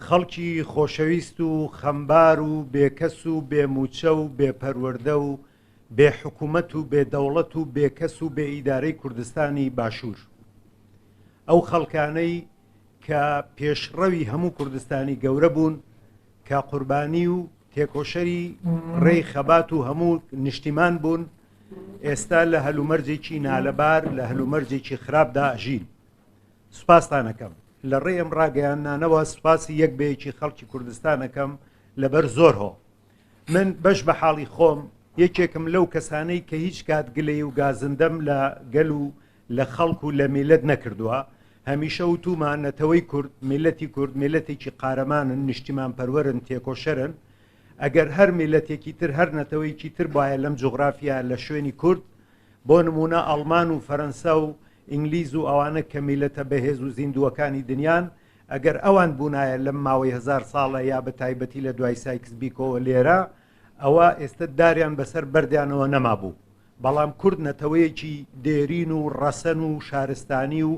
خەڵکی خۆشەویست و خەمبار و بێکەس و بێ مووچە و بێ پەروەردە و بێ حکوومەت و بێ دەوڵەت و بێ کەس و بێ ئیدارەی کوردستانی باشوور. ئەو خەڵکانەی کە پێشڕەوی هەموو کوردستانی گەورە بوون، کە قوربانی و تێکۆشەری ڕێی خەبات و هەموو نیشتیمان بوون، ئێستا لە هەلومەرجێکی نالەبار، لە هەلومەرجێکی خراپدا ئەژین. سوپاستان ئەکەم. لە ڕێی ئەم ڕاگەیاندنانەوە سوپاسی یەک بە یەکی خەڵکی کوردستان ئەکەم لەبەر زۆر هۆ. من بەش بە حاڵی خۆم یەکێکم لەو کەسانەی کە هیچ کات گلەی و گازندەم لە گەل و لە خەڵک و لە میللەت نەکردووە. هەمیشە وتوومە نەتەوەی کورد، میللەتی کورد میللەتێکی قارەمانن، نیشتیمانپەروەرن، تێکۆشەرن. ئەگەر هەر میللەتێکی تر، هەر نەتەوەیەکی تر بوایە لەم جوغرافیا لە شوێنی کورد، بۆ نموونە ئەڵمان و فەرەنسا و ئینگلیز و ئەوانە کە میللەتە بەهێز و زیندووەکانی دنیان، ئەگەر ئەوان بوونایە لەم ماوەی هەزار ساڵە یا بە تایبەتی لە دوای سایکس بیکۆوە لێرە، ئەوە ئێستە داریان بەسەر بەردیانەوە نەمابوو. بەڵام کورد نەتەوەیەکی دێرین و ڕەسەن و شارستانی و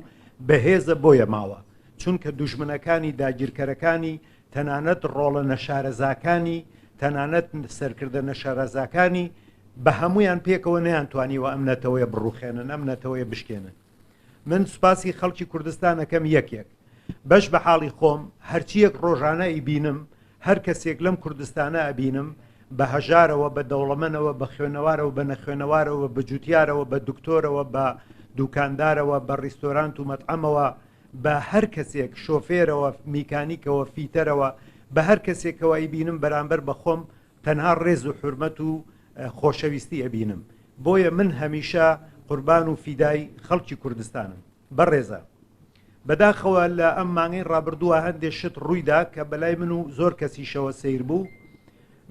بەهێزە بۆیە ماوە، چونکە دوژمنەکانی داگیرکەرەکانی تەنانەت ڕۆڵە نەشارەزاکانی تەنانەت سەرکردە نەشارەزاکانی بە هەموویان پێکەوە نەیانتوانیوە ئەم نەتەوەیە بڕوخێنن ئەم نەتەوەیە بشکێنن. من سوپاسی خەڵکی کوردستان ئەکەم یەک یەک بەش بە حاڵی خۆم هەرچیەک ڕۆژانە ئیبینم هەر کەسێک لەم کوردستانە ئەبینم بە هەژارەوە بە دەوڵەمەنەوە بە خوێنەوارەوە بە نەخوێنەوارەوە بە جوتیارەوە بە دکتۆرەوە بە دوکاندارەوە بە ڕیستۆرانت و مەتعەمەوە بە هەر کەسێک شۆفێرەوە میکانیکەوە فیتەرەوە بە هەر کەسێکەوە ئەیبینم بەرامبەر بە خۆم تەنها ڕێز و حورمەت و خۆشەویستی ئەبینم بۆیە من هەمیشە قوربان و فیدای خەڵکی کوردستانم بەڕێزە بەداخەوە لە ئەم مانگەی ڕابردووە هەندێ شت ڕوویدا کە بەلای من و زۆر کەسیشەوە سەیر بوو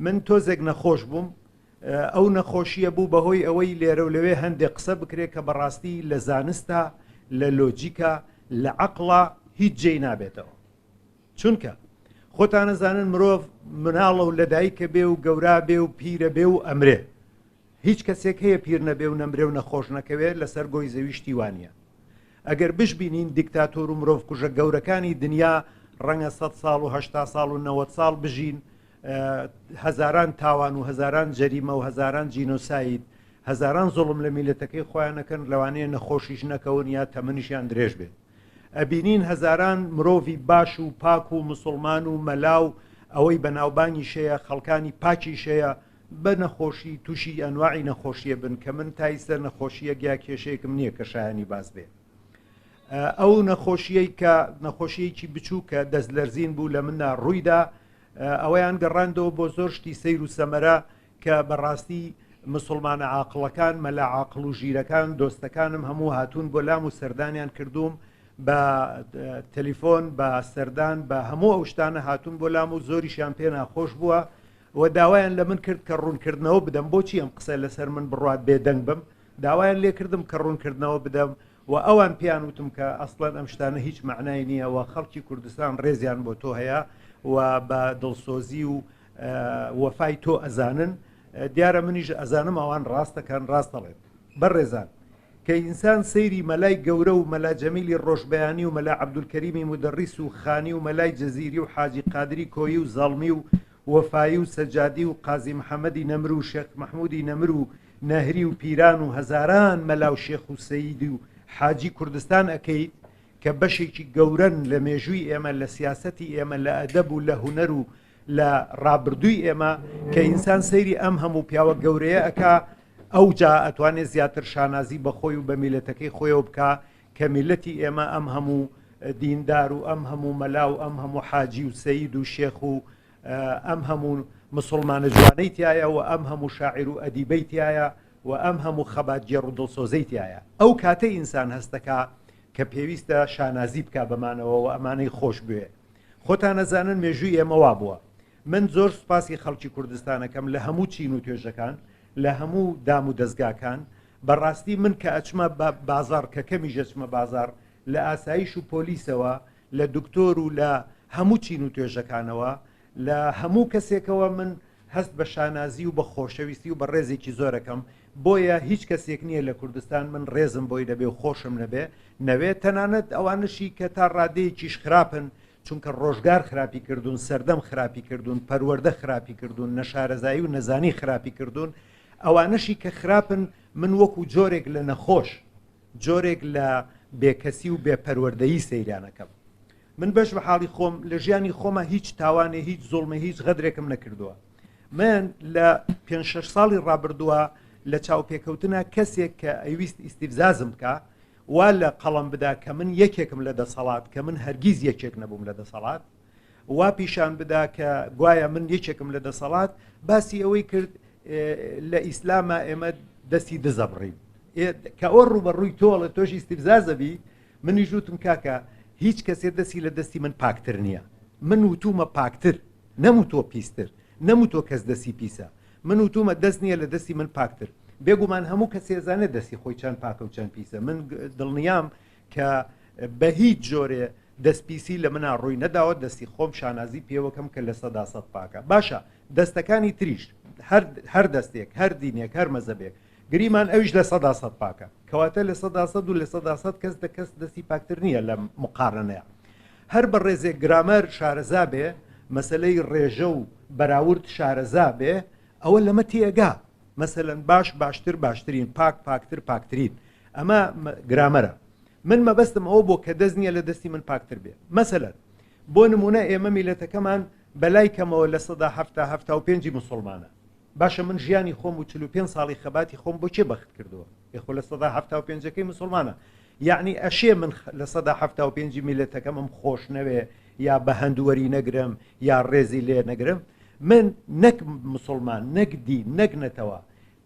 من تۆزێک نەخۆش بووم ئەو نەخۆشیە بوو بەهۆی ئەوەی لێرە و لەوێ هەندێک قسە بکرێت کە بەڕاستی لە زانستا لە لۆجیکا لە عەقڵا هیچ جێی نابێتەوە چونکە خۆتان ئەزانن مرۆڤ مناڵە و لەدایکە بێ و گەورا بێ و پیرە بێ و ئەمرێ هیچ کەسێک هەیە پیر نەبێ و نەمرێ و نەخۆش نەکەوێت لەسەر گۆی زەوی شتی وانە ئەگەر بشبینین دیکتاتۆر و مرۆڤ کوژە گەورەکانی دنیا ڕەنگە 100 ساڵ و 80 ساڵ و 90 ساڵ بژین هەزاران تاوان و هەزاران جەریمە و هەزاران جینۆساید هەزاران زوڵم لە میلەتەکەی خۆیان نەکەن لەوانەیە نەخۆشیش نەکەون یا تەمەنیشیان درێژ بێت ئەبینین هەزاران مرۆڤی باش و پاک و مسوڵمان و مەلا و ئەوەی بەناوبانگیش هەیە خەڵکانی پاکیش هەیە بە نەخۆشی تووشی ئەنواعی نەخۆشیە بن کە من تا ئیستا نەخۆشیەک یا کێشەیەکم نییە کە شایانی باس بێ ئەو نەخۆشیەی کە نەخۆشیەکی بچووکە دەست لەرزین بوو لە مندا ڕوویدا ئەوەیان گەڕاندەوە بۆ زۆر شتی سەیر و سەمەرە کە بەڕاستی مسوڵمانە عاقڵەکان، مەلا عاقڵ و ژیرەکان، دۆستەکانم هەموو هاتوون بۆ لام و سەردانیان کردووم بە تەلیفۆن، بە سەردان، بە هەموو ئەو شتانە هاتوون بۆ لام و زۆریشیان پێ ناخۆش بووە و داوایان لە من کرد کە ڕوونکردنەوە بدەم بۆچی ئەم قسە لەسەر من بڕوات بێدەنگ بم داوایان لێ کردم کە ڕوونکردنەوە بدەم و ئەوان پێیان وتم کە ئەسڵەن ئەم شتانە هیچ مەعنای نییە و خەڵکی کوردستان ڕێزیان بۆ تۆ هەیە و بە دڵسۆزی و وەفای تۆ ئەزانن دیارە منیش ئەزانم ئەوان ڕاستەکەن ڕاست دەڵێن بەڕێزان کە ئینسان سەیری مەلای گەورە و مەلا جەمیلی ڕۆژبەیانی و مەلا عەبدولکەریمی مودەڕیس و خانی و مەلای جزیری و حاجی قادری کۆیی و زەڵمی و وەفایی و سەجادی و قازی محەمەدی نەمر و شێخ مەحمودی نەمر و نەهری و پیران و هەزاران مەلا و شێخ و سەید و حاجی کوردستان ئەکەیت کە بەشێکی گەورەن لە مێژووی ئێمە لە سیاسەتی ئێمە لە ئەدەب و لە هونەر و لە ڕابردووی ئێمە کە ئینسان سەیری ئەم هەموو پیاوە گەورەیە ئەکا ئەوجا ئەتوانێت زیاتر شانازی بە خۆی و بە میلەتەکەی خۆیەوە بکا کە میلەتی ئێمە ئەم هەموو دیندار و ئەم هەموو مەلا و ئەم هەموو حاجی و سەید و شێخ و ئەم هەموو مسلمانە جوانەی تایە و ئەم هەموو شاعیر و ئەدیبەی تایە و ئەم هەموو خەباتگێڕ و دڵسۆزەی تایە ئەو کاتەی ئینسان هەستەکا کە پێویستە شانازی بکا بەمانەوە و ئەمانەی خۆش بوێ خۆتان ئەزانن مێژووی ئێمە وابووە. من زۆر سوپاسی خەڵکی کوردستان ئەکەم لە هەموو چین و توێژەکان، لە هەموو دام و دەزگاکان. بە ڕاستی من کە ئەچمە بازاڕ، کە کەمیش ئەچمە بازاڕ، لە ئاسایش و پۆلیسەوە، لە دکتۆر و لە هەموو چین و توێژەکانەوە، لە هەموو کەسێکەوە من هەست بە شانازی و بە خۆشەویستی و بە ڕێزێکی زۆر ئەکەم. بۆیە هیچ کەسێک نییە لە کوردستان من ڕێزم بۆی نەبێ و خۆشم نەبێ نەوێ، تەنانەت ئەوانەشی کە تا ڕادەیەکیش خراپن. چونکە ڕۆژگار خراپی کردوون، سەردەم خراپی کردوون، پەروەردە خراپی کردوون، نەشارەزایی و نەزانی خراپی کردوون، ئەوانەشی کە خراپن من وەکو جۆرێک لە نەخۆش، جۆرێک لە بێکەسی و بێ پەروەردەیی سەیریان ئەکەم. من بەش بە حاڵی خۆم لە ژیانی خۆما هیچ تاوانێ، هیچ زوڵمێ، هیچ غەدرێکم نەکردووە. من لە پێنج شەش ساڵی ڕابردووە لە چاوپێکەوتنا کەسێک کە ئەیویست ئیستیفزازم بکا، وا لە قەڵەم بدا کە من یەکێکم لە دەسەڵات کە من هەرگیز یەکێک نەبووم لە دەسەڵات، وا پیشان بدا کە گوایە من یەکێکم لە دەسەڵات، باسی ئەوەی کرد لە ئیسلاما ئێمە دەستی دزە بڕین. کە ئەوە ڕووبەڕووی تۆڵە تۆش ئیستیفزازە بی، منیش وتم کاکە هیچ کەسێ دەستی لە دەستی من پاکتر نییە. من وتومە پاکتر، نەموتووە پیستر، نەموتووە کەس دەستی پیسە. من وتومە دەست نییە لە دەستی من پاکتر. بێگومان هەموو کەسێ ئەزانێت دەستی خۆی چەند پاکە و چەند پیسە. من دڵنیام کە بە هیچ جۆرێ دەست پیسی لە منا ڕووی نەداوە، دەستی خۆم شانازی پێوەکەم کە 100% پاکە. باشە دەستەکانی تریش هەر هەر دەستێک، هەر دینێک، هەر مەزەبێک، گریمان ئەویش 100% پاکە. کەواتە 100% و 100% کەس دە کەس دەستی پاکتر نییە لە مقارنەیە. هەر بەڕێزێک گرامەر شارەزا بێ، مەسەلەی ڕێژە و بەراورد شارەزا بێ، ئەوە لەمە تێئەگا. مەسەلەن باش، باشتر، باشترین، پاک، پاکتر، پاکترین. ئەمە گرامەرە. من مەبەستم ئەوە بووە کە دەست نییە لە دەستی من پاکتر بێ. مەسەلەن بۆ نموونە ئێمە میللەتەکەمان بەلای کەمەوە 70% 75ی موسوڵمانە. باشە من ژیانی خۆم و 45 ساڵی خەباتی خۆم بۆ کێ بەخت کردووە؟ ئێ خۆ 75%ەکەی موسوڵمانە. یەعنی ئەشێ من 75%ی میللەتەکەمم خۆش نەوێ یا بە هەند وەری نەگرم یا ڕێزی لێ نەگرم؟ من نەک موسوڵمان، نەک دین، نەک نەتەوە،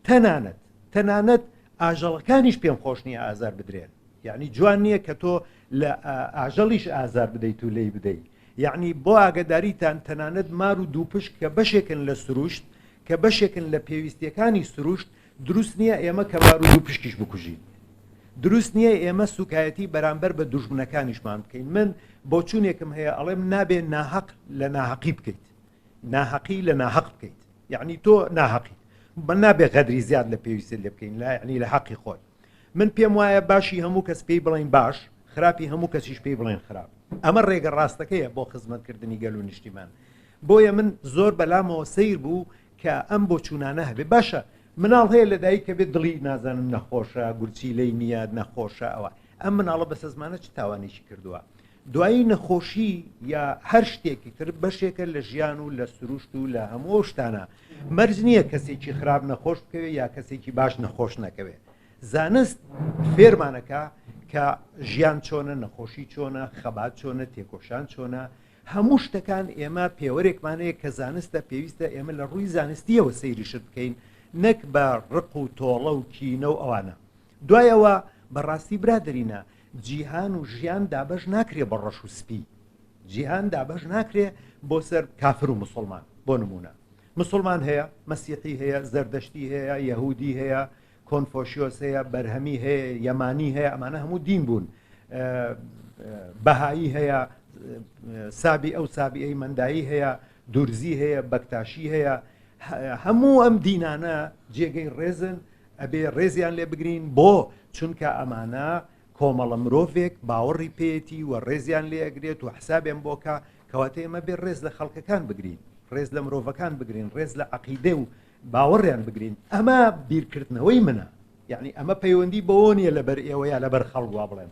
تەنانەت تەنانەت ئاژەڵەکانیش پێم خۆش نییە ئازار بدرێن. یعنی جوان نییە کە تۆ لە ئاژەڵیش ئازار بدەیت و لێی بدەیت. یعنی بۆ ئاگداریتان تەنانەت مار و دووپشک کە بەشێکن لە سروشت، کە بەشێکن لە پێویستیەکانی سروشت، دروست نییە ئێمە کە مار و دووپشکیش بکوژین. دروست نییە ئێمە سوکایەتی بەرامبەر بە دوژمنەکانیشمان بکەین. من بۆچوونێکم هەیە ئەڵێم نابێ ناهەق لە ناهەقی بکەیت، ناهەقی لە ناهەق بکەیت. یعنی تۆ ناهەقیت، بە نابێ غەدری زیاد لە پێویستت لێ بکەین، لا یعنی لە حەقی خۆت. من پێم وایە باشی هەموو کەس پێی بڵێن باش، خراپی هەموو کەسیش پێی بڵێن خراپ. ئەمە ڕێگە ڕاستەکەیە بۆ خزمەتکردنی گەل و نیشتیمان. بۆیە من زۆر بەلامەوە سەیر بوو کە ئەم بۆچوونانە هەبێ. باشە مناڵ هەیە لە دایک کە بێت دڵی نازانم نەخۆشە، گورچیلەی نییە، نەخۆشە، ئەوە ئەم مناڵە بەسەزمانە چ تاوانێکی کردووە؟ دوایی نەخۆشی یا هەر شتێکی تر بەشێکە لە ژیان و لە سروشت و لە هەموو ئەو شتانە. مەرج نییە کەسێکی خراپ نەخۆش بکەوێ یا کەسێکی باش نەخۆش نەکەوێ. زانست فێرمانەکە کە ژیان چۆنە، نەخۆشی چۆنە، خەبات چۆنە، تێکۆشان چۆنە. هەموو شتەکان ئێمە پێوەرێکمان هەیە کە زانستە، پێویستە ئێمە لە ڕووی زانستیەوە سەیری شت بکەین، نەک بە ڕق و تۆڵە و کینە و ئەوانە. دوای ئەوە بەڕاستی برادەرینە جیهان و ژیان دابەش ناکرێ بە ڕەش و سپی، جیهان دابەش ناکرێ بۆ سەر کافر و مسوڵمان. بۆ نمونە مسوڵمان هەیە، مەسیحی هەیە، زەردەشتی هەیە، یەهودی هەیە، کۆنفۆشیۆس هەیە، بەرهەمی هەیە، یەمانی هەیە، ئەمانە هەموو دین بوون. بەهایی هەیە، سابی ئەو سابی ئەی مەندایی هەیە، دورزی هەیە، بەکتاشی هەیە. هەموو ئەم دینانە جێگەی ڕێزن، ئەبێ ڕێزیان لێ بگرین. بۆ؟ چونکە ئەمانە کۆمەڵە مرۆڤێک باوەڕی پێیەتی و ڕێزیان لێ ئەگرێت و حسابیان بۆکە. کەواتە ئێمە بێ ڕێز لە خەڵکەکان بگرین، ڕێز لە مرۆڤەکان بگرین، ڕێز لە عەقیدە و باوەڕیان بگرین. ئەمە بیرکردنەوەی منە، یعنی ئەمە پەیوەندی بەوە نییە لەبەر ئێوە یا لەبەر خەڵک وا بڵێم.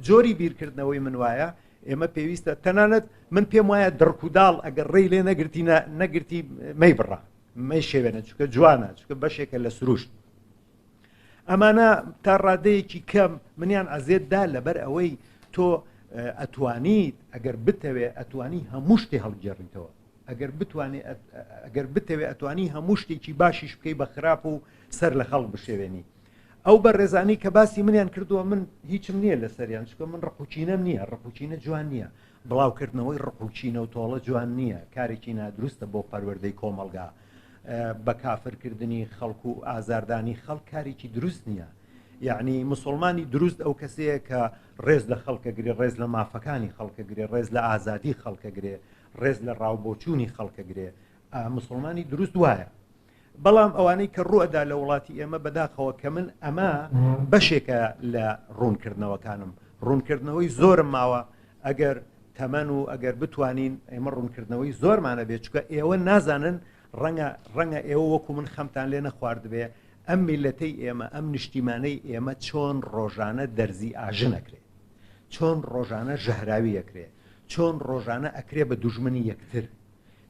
جۆری بیرکردنەوەی من وایە ئێمە پێویستە، تەنانەت من پێم وایە دڕک و داڵ ئەگەر ڕێی لێ نەگرتی نەگرتی مەیبڕە، مەیشێوێنە، چونکە جوانە، چونکە بەشێکە لە سروشت. ئەمانە تا ڕادەیەکی کەم منیان ئەزێت دا لەبەر ئەوەی تۆ ئەتوانیت ئەگەر بتەوێ ئەتوانی هەموو شتێ هەڵگێڕیتەوە، ئەگەر بتوانێ ئەگەر بتەوێ ئەتوانی هەموو شتێکی باشیش بکەی بە خراپ و سەر لە خەڵک بشێوێنی. ئەو بەڕێزانی کە باسی منیان کردووە من هیچم نییە لەسەریان، چونکە من ڕقوچینەم نییە. ڕقوچینە جوان نییە، بڵاوکردنەوەی ڕقوچینە و تۆڵە جوان نییە، کارێکی نادروستە بۆ پەروەردەی کۆمەڵگا. بە کافرکردنی خەڵک و ئازاردانی خەڵک کارێکی دروست نییە. یعنی مسلمانی دروست ئەو کەسەیە کە ڕێز لە خەڵکە گرێ، ڕێز لە مافەکانی خەڵکە گرێ، ڕێز لە ئازادی خەڵکە گرێ، ڕێز لە ڕاوبۆچوونی خەڵکە گرێ. مسلمانی دروست وایە. بەڵام ئەوانەی کە ڕوئەدا لە وڵاتی ئێمە بەداخەوە کە من ئەمە بەشێکە لە ڕوونکردنەوەکانم، ڕوونکردنەوەی زۆرم ماوە. ئەگەر تەمەن و ئەگەر بتوانین ئێمە ڕوونکردنەوەی زۆرمانە بێت چکە ئێوە نازانن ڕەنگە ڕەنگە ئێوە وەکو من خەمتان لێ نەخواردبێ ئەم میلەتەی ئێمە ئەم نیشتیمانەی ئێمە چۆن ڕۆژانە دەرزی ئاژن ئەکرێ چۆن ڕۆژانە ژەهراوی ئەکرێ چۆن ڕۆژانە ئەکرێ بە دوژمنی یەکتر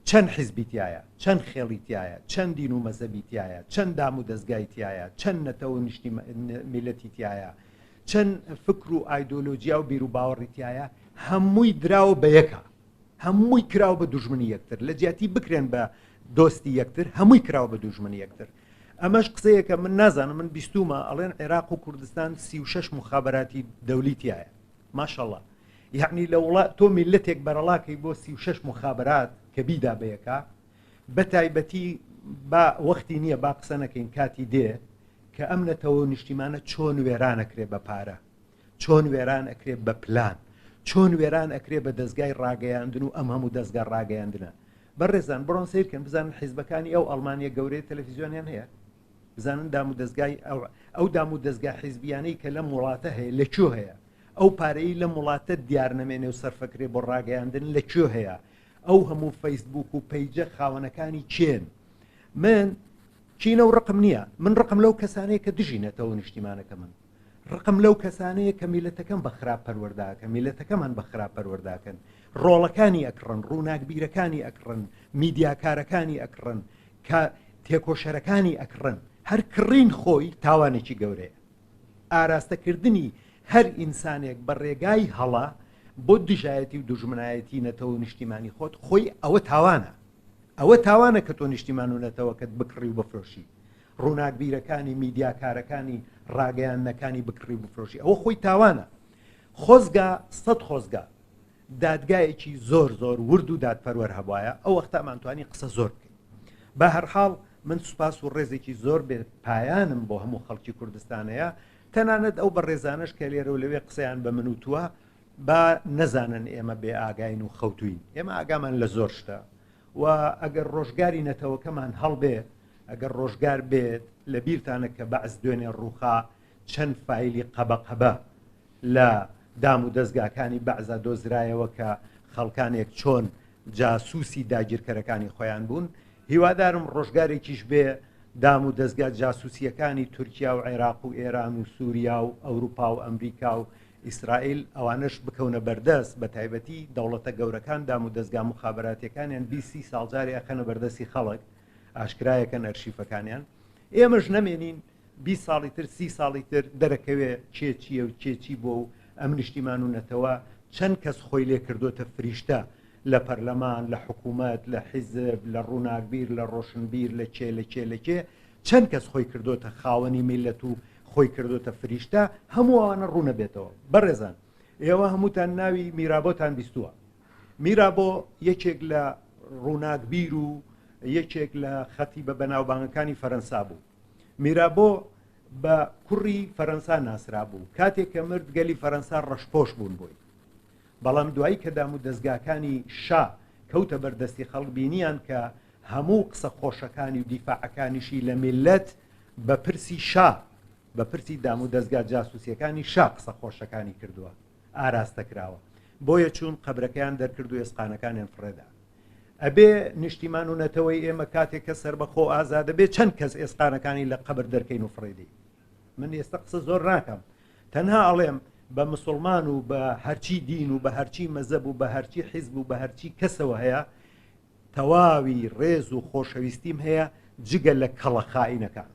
چەند حیزبی تیایە، چەند خێڵی تیایە، چەند دین و مەزەبی تیایە، چەند دام و دەزگای تیایە، چەند نەتەوە و نیشتیما میللەتی تیایە، چەند فکر و ئایدۆلۆجیا و بیروباوەڕی تیایە، هەمووی دراوە بە یەکا، هەمووی کراوە بە دوژمنی یەکتر، لە جیاتی بکرێن بە دۆستی یەکتر، هەمووی کراوە بە دوژمنی یەکتر. ئەمەش قسەیەکە من نازانم، من بیستوومە ئەڵێن عێراق و کوردستان 36 موخابەراتی دەولی تیایە. ماشاءاللە یەعنی لە وڵا تۆ میللەتێک بەرەڵاکەی بۆ 36 مخابرات کە بیدا بەیەکا بە تایبەتی با وەختی نییە با قسە نەکەین کاتی دێ کە ئەم نەتەوە و نیشتیمانە چۆن وێران ئەکرێ بە پارە چۆن وێران ئەکرێ بە پلان چۆن وێران ئەکرێ بە دەستگای ڕاگەیاندن و ئەم هەموو دەستگا ڕاگەیاندنە بەڕێزان بڕۆن سیرکەن بزانن حیزبەکانی ئەو ئەڵمانیە گەورەیە تەلەفیزیۆنیان هەیە بزانن دامودەزگای ئەو دامودەزگا حیزبیانەی کە لەم وڵاتە هەیە لە کوێ هەیە؟ ئەو پارەی لەم وڵاتە دیار نەمێنێ و سەرفەکرێ بۆ ڕاگەیاندن لە کوێ هەیە؟ ئەو هەموو فەیسبوک و پەیجە خاوەنەکانی کێن؟ من کینە و ڕقم نییە، من ڕقم لەو کەسانەیە کە دژی نەتەوە و نیشتیمانەکەمن. ڕقم لەو کەسانەیە کە میلەتەکەم بە خراپ پەروەرداکەن، میلەتەکەمان بە خراپ پەروەرداکەن، ڕۆڵەکانی ئەکڕن، ڕووناکبیرەکانی ئەکڕن، میدیاکارەکانی ئەکڕن، کە تێکۆشەرەکانی ئەکڕن، هەر کڕین خۆی تاوانێکی گەورەیە. ئاراستەکردنی هەر ئینسانێک بە ڕێگای هەڵە بۆ دژایەتی و دوژمنایەتی نەتەوە و نیشتیمانی خۆت خۆی ئەوە تاوانە. ئەوە تاوانە کە تۆ نیشتیمان و نەتەوەکەت بکڕی و بفرۆشی. ڕووناکبیرەکانی، میدیاکارەکانی، ڕاگەیاندنەکانی بکڕی و بفرۆشی. ئەوە خۆی تاوانە. خۆزگا سەت خۆزگا دادگایەکی زۆر زۆر ورد و دادپەروەر هەبوایە ئەو وەختە ئەمانتوانی قسە زۆر بکەین. بە هەرحاڵ من سوپاس و ڕێزێکی زۆر بێ پایانم بۆ هەموو خەڵکی کوردستانەیە، تەنانەت ئەو بەڕێزانەش کە لێرە و لەوێ قسەیان بە من وتووە با نەزانن ئێمە بێ ئاگاین و خەوتوین، ئێمە ئاگامان لە زۆر شتە و ئەگەر ڕۆژگاری نەتەوەکەمان هەڵبێ، ئەگەر ڕۆژگار بێت لە بیرتانە کە بەعس دوێنێ ڕووخا چەند فایلی قەبە قەبە لە دام و دەزگاکانی بەعزا دۆزرایەوە کە خەڵکانێک چۆن جاسوسی داگیرکەرەکانی خۆیان بوون، هیوادارم ڕۆژگارێکیش بێ دام و دەزگا جاسوسیەکانی تورکیا و عێراق و ئێران و سوریا و ئەوروپا و ئەمریکا و ئیسرائیل ئەوانەش بکەونە بەردەست، بەتایبەتی دەوڵەتە گەورەکان دام و دەزگا موخابەراتیەکانیان 20 سی ساڵ جارێ ئەخەنە بەردەستی خەڵک ئاشکرایەکەن ئەرشیفەکانیان ئێمەش نەمێنین 20 ساڵی تر سی ساڵی تر دەرەکەوێ کێ چییە و کێ چی بووە و ئەم نیشتیمان و نەتەوە چەند کەس خۆی لێ کردۆتە فریشتە لە پەرلەمان لە حکوومەت لە حیزب لە ڕووناکبیر لە ڕۆشنبیر لە کێ لە کێ لە کێ چەند کەس خۆی کردۆتە خاوەنی میلەت و خۆی کردۆتە فریشتە هەموو ئەوانە ڕوونەبێتەوە بەڕێزان ئێوە هەمووتان ناوی میرابۆتان بیستووە میرابۆ یەکێک لە ڕووناکبیر و یەکێک لە خەتیبە بەناوبانگەکانی فەرەنسا بوو میرابۆ بە کوڕی فەرەنسا ناسرابوو، کاتێک کە مرد گەلی فەرەنسا ڕەشپۆش بوون بۆی. بەڵام دوایی کە دام و دەزگاکانی شا کەوتە بەر دەستی خەڵک بینیان کە هەموو قسە خۆشەکانی و دیفاعەکانیشی لە میللەت بە پرسی شا، بە پرسی دام و دەزگا جاسوسیەکانی شا قسە خۆشەکانی کردووە، ئاراستە کراوە. بۆیە چوون قەبرەکەیان دەرکرد و ئێسقانەکانیان فڕێدا. ئەبێ نیشتیمان و نەتەوەی ئێمە کاتێک کە سەربەخۆ و ئازادە بێ چەند کەس ئێسقانەکانی لە قەبر دەرکەین و فڕێدەین من ئێستا قسە زۆر ناکەم تەنها ئەڵێم بە مسلمان و بە هەرچی دین و بە هەرچی مەزەب و بە هەرچی حیزب و بە هەرچی کەسەوە هەیە تەواوی ڕێز و خۆشەویستیم هەیە جگە لە کەڵە خائینەکان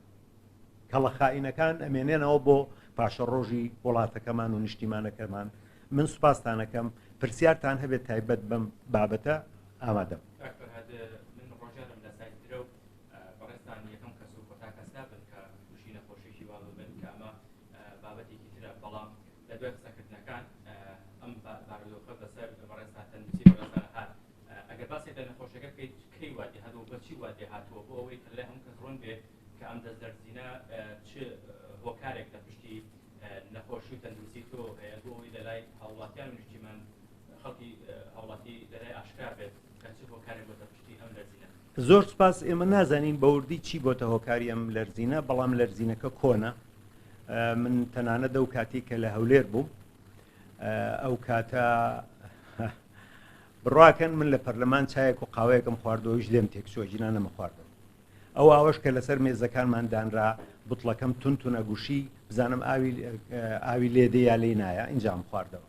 کەڵە خائینەکان ئەمێنێنەوە بۆ پاشەڕۆژی وڵاتەکەمان و نیشتیمانەکەمان من سوپاستانەکەم پرسیارتان هەبێت تایبەت بەم بابەتە ئامادەم. کاک فەرهاد من ڕۆژیارم لە سایت درەو بەڕێزتان یەکەم کەس و کۆتا کەس نابن کە تووشی نەخۆشیی وا ببن کە ئەمە بابەتێکی ترە بەڵام لە دوای قسەکردنەکان ئەم بارودۆخە بەسەر بەڕێزتان تەندروستی بەڕێزتان هات ئەگەر باسێک لە نەخۆشەکە بکەیت کەی وا لێ هاتووە بە چی وا لێ هاتووە بۆ ئەوەی کە لای هەموو کەس ڕوون بێ کە ئەم دەست لەرزینە چ هۆکارێک لە پشتی نەخۆشی و تەندروستی تۆ هەیە بۆ ئەوەی لەلای هاوڵاتیان و نیشتیمان خەڵکی هاوڵاتی لەلای ئاشکرا بێت کە چ هۆکارێک بۆتە پشتی ئەم لەرزینە. زۆر سوپاس، ئێمە نازانین بە وردی چی بۆتە هۆکاری ئەم لەرزینە، بەڵام لەرزینەکە کۆنە. من تەنانەت ئەو کاتی کە لە هەولێر بووم ئەو کاتە. بڕواکەن من لە پەرلەمان چایەک و قاوەیەکم خواردەوە هیچ لێم تێکچووە گینا نەمەخواردەوە. ئەو ئاوەش کە لەسەر مێزەکانمان دانرا بوتڵەکەم تون تون ئەگوشی بزانم ئاوی ئاوی لێ دێ یا لێی نایە ئینجام خواردەوە.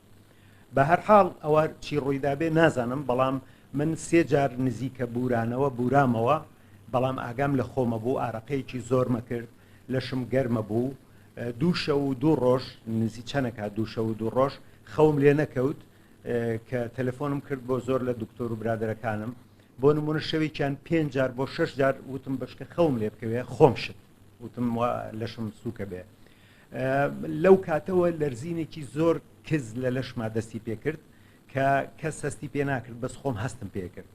بە هەر حاڵ ئەوە چی ڕوویدابێ نازانم بەڵام من سێ جار نزیکە بورانەوە بورامەوە بەڵام ئاگام لە خۆمە بوو ئارەقەیەکی زۆرمە کرد لەشم گەرمە بوو دوو شەو و دوو ڕۆژ نزی چەنەکا دوو شەو و دوو ڕۆژ خەوم لێ نەکەوت کە تەلەفۆنم کرد بۆ زۆر لە دکتۆر و برادەرەکانم بۆ نمونە شەوێکیان پێنج جار بۆ شەش جار وتم بەشکە خەوم لێ بکەوێ خۆم شت وتم وا لەشم سووکە بێ لەو کاتەوە لەرزینێکی زۆر کز لە لەشما دەستی پێکرد کە کەس هەستی پێ ناکرد بەس خۆم هەستم پێکرد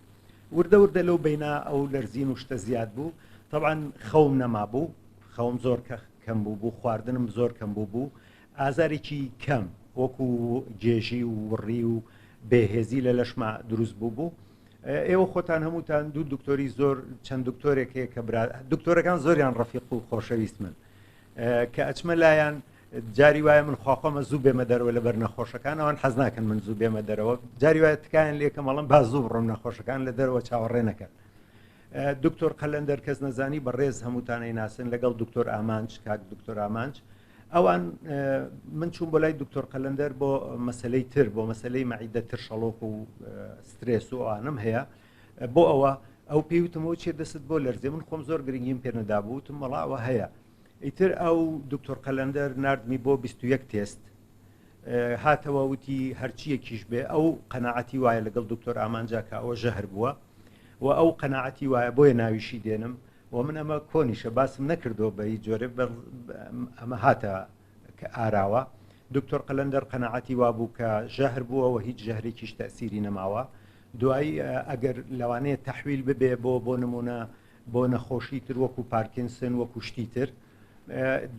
وردە وردە لەو بەینا ئەو لەرزین و شتە زیاد بوو طبعا خەوم نەمابوو خەوم زۆر کە کەم بوو بوو خواردنم زۆر کەم بوو بوو ئازارێکی کەم وەکو گێژی و وڕی و بێهێزی لە لەشما دروست بوو بوو ئێوە خۆتان هەمووتان دوو دکتۆری زۆر چەند دکتۆرێک هەیە کە برا دکتۆرەکان زۆریان ڕەفیق و خۆشەویست من کە ئەچمە لایەن جاری وایە من خواخۆمە زوو بێمە دەرەوە لەبەر نەخۆشەکان ئەوان حەز ناکەن من زوو بێمە دەرەوە جاری وایە تکایان لێکەم ئەڵم با زوو بڕۆم نەخۆشەکان لە دەرەوە چاوەڕێ نەکەن دکتۆر قەلەندەر کەس نەزانی بە ڕێز هەمووتانەی ناسن لەگەڵ دکتۆر ئامانج کاک دکتۆر ئامانج ئەوان من چوون بۆ لای دکتۆر قەلەندەر بۆ مەسلەی تر بۆ مەسلەی مەعیدە ترشەڵۆک و سترێس و ئەوانم هەیە بۆ ئەوە ئەو پێیوتمەوە چێ دەست بۆ لەرزێ من خۆم زۆر گرنگیم پێ نەدابوو وتم وەڵا ئەوە هەیە ئیتر ئەو دکتۆر قەلەندەر ناردمی بۆ 21 تێست هاتەوە وتی هەرچیەکیش بێ ئەو قەنەعەتی وایە لەگەڵ دکتۆر ئامانجا کە ئەوە ژەهر بووە و ئەو قەنەعەتی وایە بۆیە ناویشی دێنم و من ئەمە کۆنیشە باسم نەکردەوە بە هیچ جۆرێ ئەمە هاتە کە ئاراوە دکتۆر قەلەندەر قەنەعەتی وابوو کە ژەهر بووە و هیچ ژەهرێکیش تەسیری نەماوە دوایی ئەگەر لەوانەیە تەحویل ببێ بۆ بۆ نمونە بۆ نەخۆشی تر وەکو پارکینسن وەکو شتی تر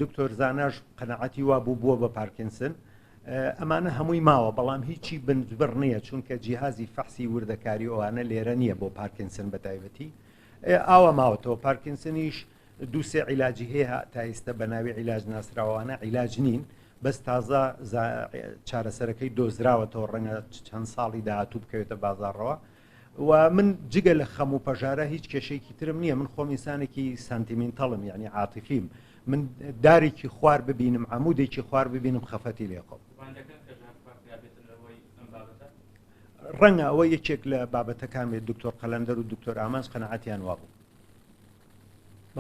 دکتۆر زاناش قەنەعەتی وابوو بووە بە پارکینسن ئەمانە هەمووی ماوە بەڵام هیچی بنجبڕ نییە چونکە جیهازی فەحسی وردەکاری ئەوانە لێرە نییە بۆ پارکینسن بە تایبەتی ئاوا ماوەتەوە پارکینسنیش دوو سێ عیلاجی هەیە تا ئیستە بە ناوی عیلاج ناسراوانە عیلاج نین بەس تازە چارەسەرەکەی دۆزراوەتەوە ڕەنگە چەند ساڵی داهاتوو بکەوێتە بازاڕەوە و من جگە لە خەم و پەژارە هیچ کێشەیەکی ترم نییە من خۆم ئینسانێکی سانتیمینتەڵم یعنی عاتیفیم من دارێکی خوار ببینم عمودێکی خوار ببینم خەفەتی لێخۆم ڕەنگە ئەوە یەکێک لە بابەتەکان بێت دکتۆر قەلەندەر و دکتۆر ئامانج قەنەعەتیان وابوو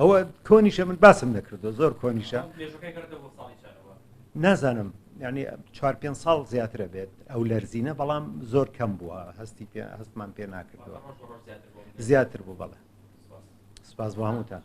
ئەوە کۆنیشە من باسم نەکردو زۆر کۆنیشە نازانم ینی چوار پێ ساڵ زیاترە بێت ئەو لەرزینە بەڵام زۆر کەم بووە هەستی پێ هەستمان پێ ناکردووە زیاتر بوو بەڵێ سپاس بۆ هەمووتان.